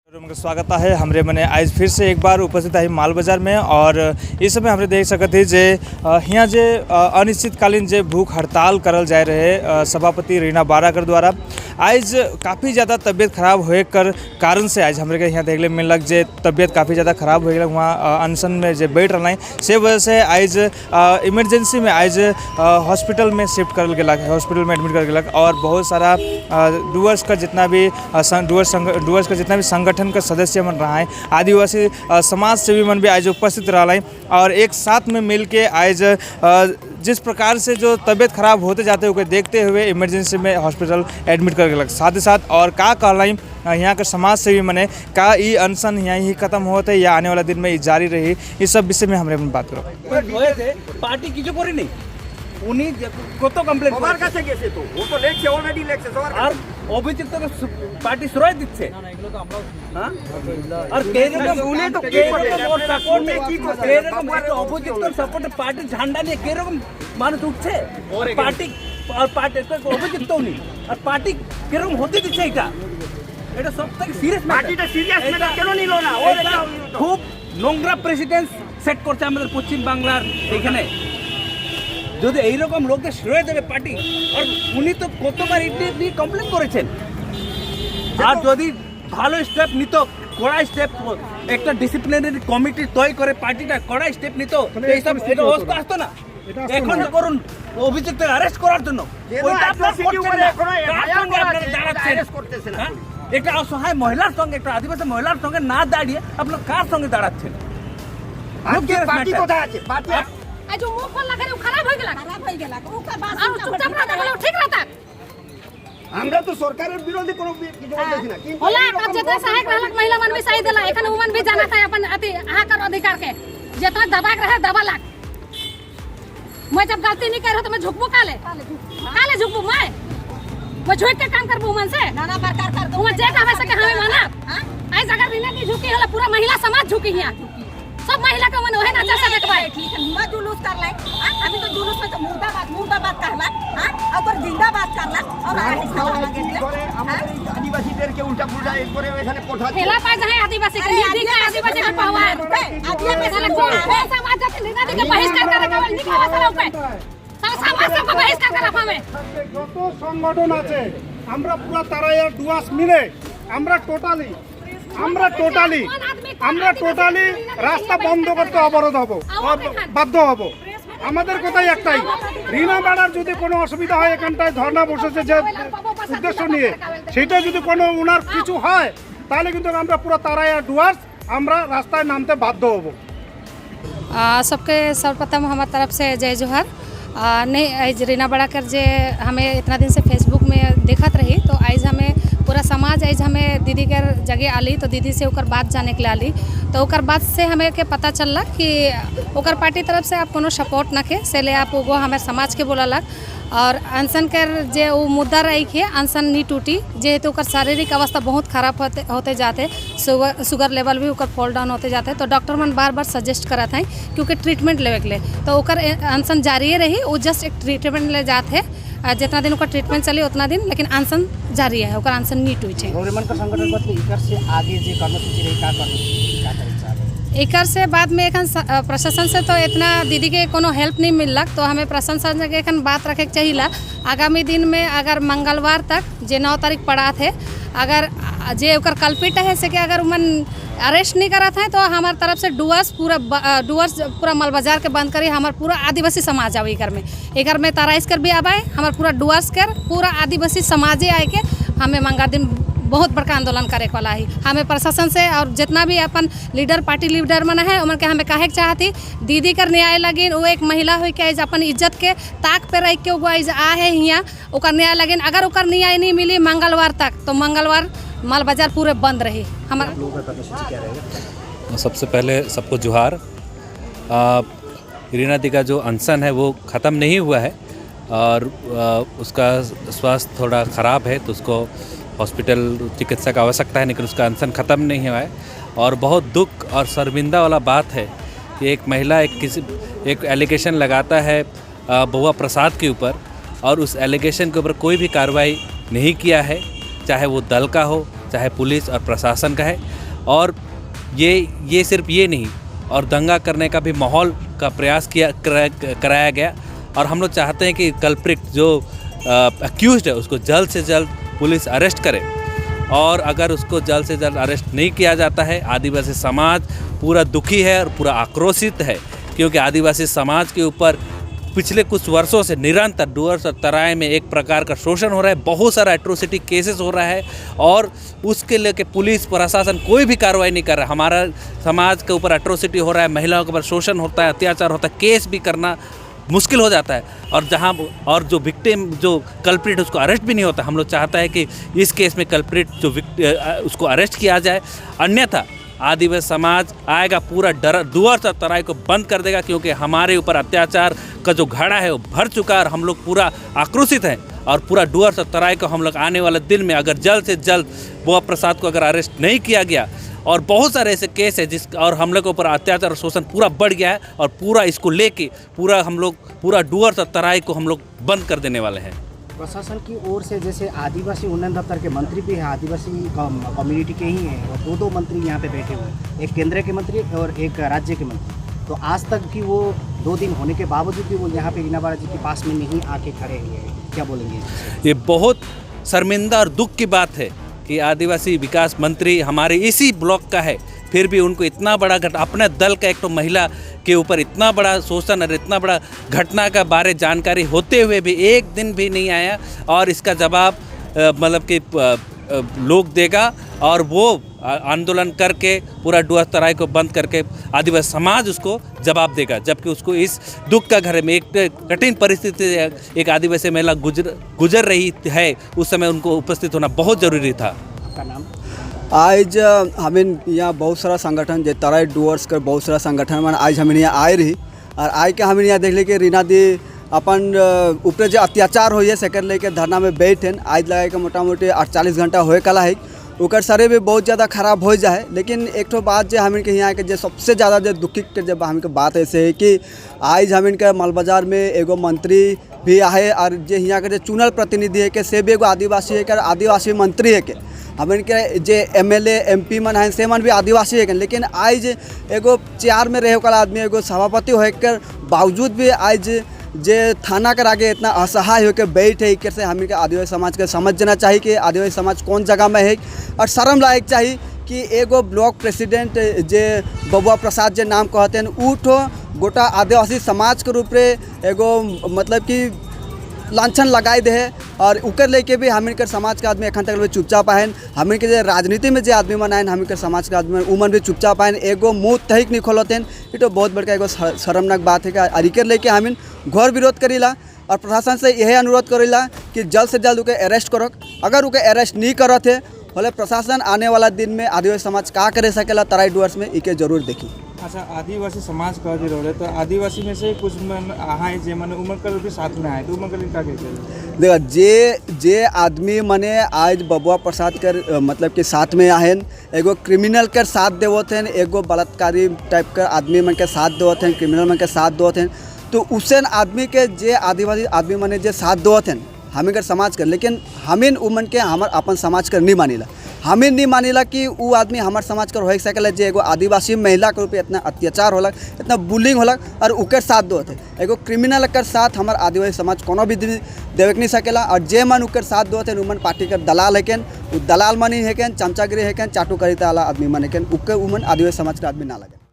स्वागत है। हमरे मने आज फिर से एक बार उपस्थित है माल बाजार में और इस समय हमरे देख सकत ही जे हियाँ जे अनिश्चितकालीन जे भूख हड़ताल करल जाए रहे सभापति रीना बाराकर द्वारा, आज काफ़ी ज़्यादा तबीयत खराब होए कर कारण से आज हमरे के यहाँ देखले मिलक जे तबीयत काफ़ी ज़्यादा खराब हो गया। वहाँ अनशन में जे बैठ रहा से वजह से आज इमरजेंसी में आज हॉस्पिटल में शिफ्ट करल गेलक, हॉस्पिटल में एडमिट कर गेलक और बहुत सारा डुअर्स का जितना भी डुअर्स डुअर्स का जितना भी संगठन का सदस्य मन रहा है, आदिवासी समाज सेवी मन भी आज उपस्थित रहा है और एक साथ में मिल के आज जिस प्रकार से जो तबीयत खराब होते जाते हुए देखते हुए इमरजेंसी में हॉस्पिटल एडमिट कर गेलक। साथ ही साथ और का कहलाई यहाँ के समाज सेवी मने, का ई अनशन यहाँ ही खत्म होते या आने वाला दिन में ई जारी रही, इस सब विषय में हमरे बात करो। হয়েছে, পার্টি কিছু করেনি। উনি কত কমপ্লেন সবার কাছে গেছে তো, ও তো লেখছে, অলরেডি লেখছে সবার আর কাছে। অভিযুক্তকে পার্টি সরাই দিচ্ছে, হ্যাঁ? আর কেরকম উনি তো কি করে? কেরকম ওর সাপোর্টে উনি কি করছে? কেরকম একটা অভিযুক্তর সাপোর্টে পার্টির ঝান্ডা নিয়ে কেরকম মানুষ উঠছে পার্টি আর পার্টি অভিযুক্ত উনি, আর পার্টি কিরকম হতে দিচ্ছে এটা? এটা সব থেকে সিরিয়াস। পার্টিটা সিরিয়াস ম্যাটার কেন নিল না? ও এটা খুব নোংরা প্রেসিডেন্ট সেট করছে আমাদের পশ্চিম বাংলার এখানে। যদি এইরকম লোককে সরে দেবে পার্টি, আর উনি তো কতবার এটা নিয়ে কমপ্লেন করেছেন। আর যদি ভালো স্টেপ নিত, কড়া স্টেপ, একটা ডিসিপ্লিনারি কমিটি তৈরি করে পার্টিটা কড়া স্টেপ নিত, এইসব এটা অবস্থা আসতো না। এখন তো করুন অভিযুক্ত অ্যারেস্ট করার জন্য কেন ওইটা আপনারা atrocity করছেন উপরে না। এখনো কার FIR সঙ্গে করা আপনারা আছে, দাঁড়াচ্ছেন? arrest করতেছে না। হ্যাঁ? একটা অসহায় মহিলার সঙ্গে, একটা আদিবাসী মহিলার সঙ্গে না দাঁড়িয়ে আপনার কার সঙ্গে দাঁড়াচ্ছেন? আজকে পার্টি কোথায় আছে? পার্টি आ जो मुंह खोल लगे, खराब हो गेला। खराब हो गेला ओकर बाद। और चुपचाप रहता बोले, ठीक रहता। আমরা তো সরকারের বিরোধী কোনো কিছু বলতেছি না, কিন্তু होला এইরকম अब जितना सहायक रहलक महिला मन भी सही देला। एखन वुमन भी जाना था अपन अति हाकर अधिकार के जितना दबा के रहे दबा लाख। मैं जब गलती नहीं कर तो मैं झुकबू काले काले झुकबू? मैं झुक के काम करबू मन से? नाना प्रकार कर। उमन जे कहवे से के हमें माना। ऐसे अगर बिना की झुकी होला, पूरा महिला समाज झुकी। हिया सब महिला के मन ओहे नजर से देखबाई। ठीक है, हुआ जुलूस कर लाई। हमें तो जुलूस में तो मुर्दाबाद मुर्दाबाद कहला, हाँ, और जिंदाबाद करला और কি করে আমাদের এই আদিবাসীদেরকে উল্টা পুল্টা এ করে এখানে পাঠাচ্ছে। ठेला पाए जाए आदिवासी के निधि के, आदिवासी के पहवार। आदिवासी साला कौन कौन समाज जाति निधि के बहिष्कार करे के निकाला साला ऊपर साला समाज सबको बहिष्कार करा हमें। যত সংগঠন আছে, আমরা পুরো তারাইয়ার ডুয়ার্স মিলে আমরা টোটালি আমরা টোটালি রাস্তা বন্ধ করতে অবরোধ হব, বাধ্য হব। আমাদের কথাই একটাই, রিনা বাড়ার যদি কোনো অসুবিধা হয়, এখানটায় ধর্ণা বসেছে যে উদ্দেশ্য নিয়ে, সেটা যদি কোনো ওনার কিছু হয়, তাহলে কিন্তু আমরা পুরো তারাইয়া ডুয়ার্স আমরা রাস্তায় নামতে বাধ্য হব। सबके सर्वप्रथम हमारे तरफ से जय जोहार। नहीं, आज रीना बड़ाकर जे हमें इतना दिन से फेसबुक में देखत रही, तो आज हमें पूरा समाज आज हमें दीदी के जगह आली, तो दीदी से ओकर बात जाने के लिए आली, तो ओकर बात से हमें के पता चलला कि ओकर पार्टी तरफ से आप कोनो सपोर्ट न के से ले आप वो हमारे समाज के बोललक और अनशन कर जे वो मुद्दा रही के अनशन नहीं टूटी। जेहेतु ओकर शारीरिक अवस्था बहुत खराब होते होते जाते, शुगर शुगर लेवल भी ओकर फॉल डाउन होते जाते, तो डॉक्टर मन बार बार सजेस्ट करत हैं क्योंकि ट्रीटमेंट लेवे के लिए, तो ओकर अनशन जारी रही। वो जस्ट एक ट्रीटमेंट ले जात है, जितना दिन ओकर ट्रीटमेंट चली उतना दिन, लेकिन अनशन जारी है, ओकर अनशन नहीं टूटे। गौरीमन का संगठन बदले एकर से आगे जे कर्मसूची रही, का कर्मसूची, का करे चाहबे? एकर से बाद में एखन प्रशासन से तो इतना दीदी के कोनो हेल्प नहीं मिललक, तो हमें प्रशासन से एखन बात रखे के चाहिए। आगामी दिन में अगर मंगलवार तक जे 9 तारीख पड़ा थे, अगर जे ओकर कल्पित है से कि अगर उमन अरेस्ट नहीं करत हैं, तो हमारे तरफ से डुअर्स पूरा डुअर्स पूरा माल बाजार के बंद करी। हमार पूरा आदिवासी समाज आवे एकर में, एकर में तराइस कर भी आवाए, हमार पूरा डुअर्स कर पूरा आदिवासी समाजे आए के हमें मंगा दिन बहुत बड़का आंदोलन करे वाला है। हमें प्रशासन से और जितना भी अपन लीडर, पार्टी लीडर मन है, उमन के हमें कहे के चाहती, दीदी कर न्याय लगिन। वो एक महिला हो के आज अपन इज्जत के ताक पे रह के वो आज आ है हियाँ, ओकर न्याय लगिन। अगर ओकर न्याय नहीं मिली मंगलवार तक, तो मंगलवार माल बाजार पूरे बंद रही हमारा। लोगों का कर्मसूची क्या रहेगा? सबसे पहले सबको जोहार। रीना दी का जो अनशन है, वो ख़त्म नहीं हुआ है और उसका स्वास्थ्य थोड़ा ख़राब है, तो उसको हॉस्पिटल चिकित्सा का आवश्यकता है, लेकिन उसका अनशन ख़त्म नहीं हुआ है। और बहुत दुख और शर्मिंदा वाला बात है कि एक महिला एक किसी एक एलिगेशन लगाता है बउआ प्रसाद के ऊपर और उस एलिगेशन के ऊपर कोई भी कार्रवाई नहीं किया है, चाहे वो दल का हो। चाहे पुलिस और प्रशासन का है। और ये सिर्फ ये नहीं, और दंगा करने का भी माहौल का प्रयास किया कराया गया। और हम लोग चाहते हैं कि कल्प्रिट जो अक्यूज्ड है उसको जल्द से जल्द पुलिस अरेस्ट करे। और अगर उसको जल्द से जल्द अरेस्ट नहीं किया जाता है, आदिवासी समाज पूरा दुखी है और पूरा आक्रोशित है, क्योंकि आदिवासी समाज के ऊपर पिछले कुछ वर्षों से निरंतर डुअर्स और तराई में एक प्रकार का शोषण हो रहा है। बहुत सारा एट्रोसिटी केसेस हो रहा है और उसके लेके पुलिस प्रशासन कोई भी कार्रवाई नहीं कर रहा है। हमारा समाज के ऊपर एट्रोसिटी हो रहा है, महिलाओं के ऊपर शोषण होता है, अत्याचार होता है, केस भी करना मुश्किल हो जाता है और जहाँ और जो विक्टिम, जो कल्प्रिट, उसको अरेस्ट भी नहीं होता। हम लोग चाहता है कि इस केस में कल्प्रिट जो उसको अरेस्ट किया जाए, अन्यथा आदिवासी समाज आएगा, पूरा डर डुअर्स और तराई को बंद कर देगा, क्योंकि हमारे ऊपर अत्याचार का जो घड़ा है वो भर चुका है और हम लोग पूरा आक्रोशित हैं। और पूरा डुअर्स और तराई को हम लोग आने वाले दिन में अगर जल्द से जल्द बबुआ प्रसाद को अगर अरेस्ट नहीं किया गया, और बहुत सारे ऐसे केस है जिस और हम लोग के ऊपर अत्याचार और शोषण पूरा बढ़ गया है और पूरा इसको लेके पूरा हम लोग पूरा डुअर्स और तराई को हम लोग बंद कर देने वाले हैं। प्रशासन की ओर से जैसे आदिवासी उन्नयन दफ्तर के मंत्री भी हैं, आदिवासी कम्युनिटी के ही हैं और दो दो मंत्री यहाँ पे बैठे हुए हैं, एक केंद्र के मंत्री और एक राज्य के मंत्री। तो आज तक भी वो 2 दिन होने के बावजूद भी वो यहाँ पे रीना बारा जी के पास में नहीं आके खड़े हुए हैं, क्या बोलेंगे इस विषय में? ये बहुत शर्मिंदा और दुख की बात है कि आदिवासी विकास मंत्री हमारे इसी ब्लॉक का है, फिर भी उनको इतना बड़ा घट अपने दल का एक तो महिला के ऊपर इतना बड़ा शोषण और इतना बड़ा घटना का बारे जानकारी होते हुए भी एक दिन भी नहीं आया। और इसका जवाब मतलब कि लोग देगा और वो आंदोलन करके पूरा डुअर्स तराई को बंद करके आदिवासी समाज उसको जवाब देगा, जबकि उसको इस दुख का घर में एक कठिन परिस्थिति से एक आदिवासी महिला गुजर गुजर रही है, उस समय उनको उपस्थित होना बहुत ज़रूरी था। आपका नाम? आज हमें यहाँ बहुत सारा संगठन जे तराई डुअर्स कर बहुत सारा संगठन मन आज हमें यहाँ आए रही और आए के हमें यहाँ देख ली कि रीना दी अपन ऊपर जो अत्याचार हुई है सेकर लेके धरना में बैठे। आज लगा के मोटा मोटी 48 घंटा होए कला है, ओकर शरीर भी बहुत ज़्यादा खराब हो जाए। लेकिन एक ठो बात जो हमें के यहाँ के जो सबसे ज़्यादा जो दुखी के जब हमें के बात ऐसे है कि आज हमें के मालबाजार में एगो मंत्री भी आए और जे यहाँ के जो चुनल प्रतिनिधि है के से भी एगो आदिवासी है के आदिवासी मंत्री है के। हमन के जे एमएलए, एमपी मन है से मन भी आदिवासी है, लेकिन आज एगो चेयर में रहे वाला आदमी, एगो सभापति होए के बावजूद भी आज जे थाना कर आगे इतना असहाय होकर बैठ है। से हमन के आदिवासी समाज के समझ जाना चाहिए कि आदिवासी समाज कौन जगह में है और शर्म लायक चाहिए कि एगो ब्लॉक प्रेसिडेंट जे बबुआ प्रसाद जे नाम कहते हैं, ऊ ठो गोटा आदिवासी समाज के रूप रे एगो मतलब कि लांछन लगाई दे है और उकर लेके भी हमन के समाज के आदमी एखन तक भी चुपचाप आहन। हमन के जे राजनीति में जे आदमी मन आहन, हमन के समाज के आदमी मन, उमन भी चुपचाप आहन, एगो मुँह तहिक नहीं खोलते हैं। ये तो बहुत बड़का एगो शर्मनाक बात है कि और इकर लेके हमिन घोर विरोध करीला और प्रशासन से यही अनुरोध करीला कि जल्द से जल्द उके अरेस्ट करो। अगर उके अरेस्ट नहीं करत है बोले प्रशासन आने वाला दिन में आदिवासी समाज का करे सकेला तराई डुअर्स में, इके जरूर देखी। अच्छा, आदिवासी समाज कह दे रहे तो आदिवासी में से कुछ मन आहा जे मन उमन कर भी साथ में आए तो उमन कर का कहते? देखा, जे जे आदमी मने आज बबुआ प्रसाद कर मतलब कि साथ में आहन, एगो क्रिमिनल कर साथ देवत हैं, एगो बलात्कारी टाइप का आदमी मन के साथ देवत हैं, क्रिमिनल मन के साथ देवत हैं, तो उसन आदमी के जे आदिवासी आदमी मने जे साथ देवत हैं हमें कर समाज कर, लेकिन हमें उमन के हमार अपन समाज कर नहीं मानिला। हमें नहीं मानिला कि उ आदमी हमार समाज कर हो सकेला जे एगो आदिवासी महिला के ऊपर इतना अत्याचार होलक, इतना बुलिंग होलक और उकर साथ देवत है। एगो क्रिमिनल कर साथ हमार आदिवासी समाज कोनो भी देवे के नहीं सकेला और जे मन उकर साथ देवत है उमन पार्टी के दलाल है, उ दलाल मन ही है, चमचागिरी है, चाटुकारिता वाला आदमी मन है, उके उमन आदिवासी समाज के आदमी ना लगे।